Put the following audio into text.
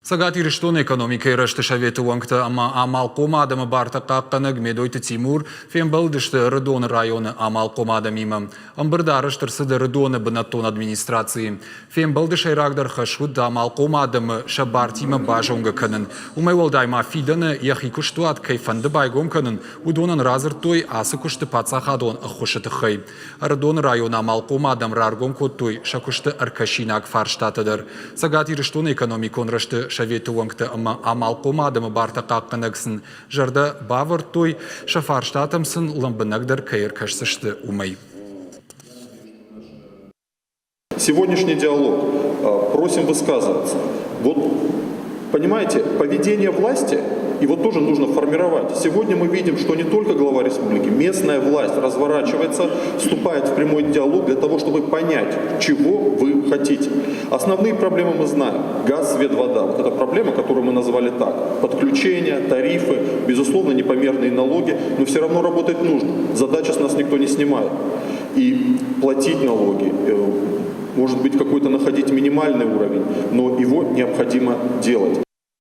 Цӕгат Ирыстоны экономикӕйы рӕзты советы уӕнгтӕ ӕмӕ амалхъом адӕмы бартӕ хъахъхъӕнӕг Медойты Тимур фембӕлдысты Ӕрыдоны районы амалхъом адӕмимӕ. Ӕмбырд арӕзт ӕрцыд Ӕрыдоны бынӕттон администрацийы. Фембӕлды сӕйрагдӕр хӕс уыд амалхъом адӕмы сӕ бартимӕ базонгӕ кӕнын. Уымӕй уӕлдай ма фидӕны йӕхи куыстуат кӕй фӕнды байгом кӕнын, уыдонӕн радзырдтой ацы куысты паддзахадон ӕххуысы тыххӕй. Ӕрыдоны районы амалхъом адӕм раргом кодтой сӕ куысты ӕркӕсинаг фарстатӕ дӕр. Цӕгат Ирыстоны экономикон рӕзты советы уӕнгтӕ ӕмӕ амалхъом адӕмы бартӕ хъахъхъӕнӕг сын зӕрдӕ бавӕрдтой, сӕ фарстатӕм сын лӕмбынӕгдӕр кӕй ӕркӕсдзысты, уымӕй. Сегодняшний диалог просим высказываться. Вот, понимаете, поведение власти, его тоже нужно формировать. Сегодня мы видим, что не только глава республики, местная власть разворачивается, вступает в прямой диалог для того, чтобы понять, чего вы хотите. Основные проблемы мы знаем. Газ, свет, вода. Вот это проблема, которую мы назвали так. Подключение, тарифы, безусловно, непомерные налоги, но все равно работать нужно. Задача с нас никто не снимает. И платить налоги, может быть, какой-то находить минимальный уровень, но его необходимо делать.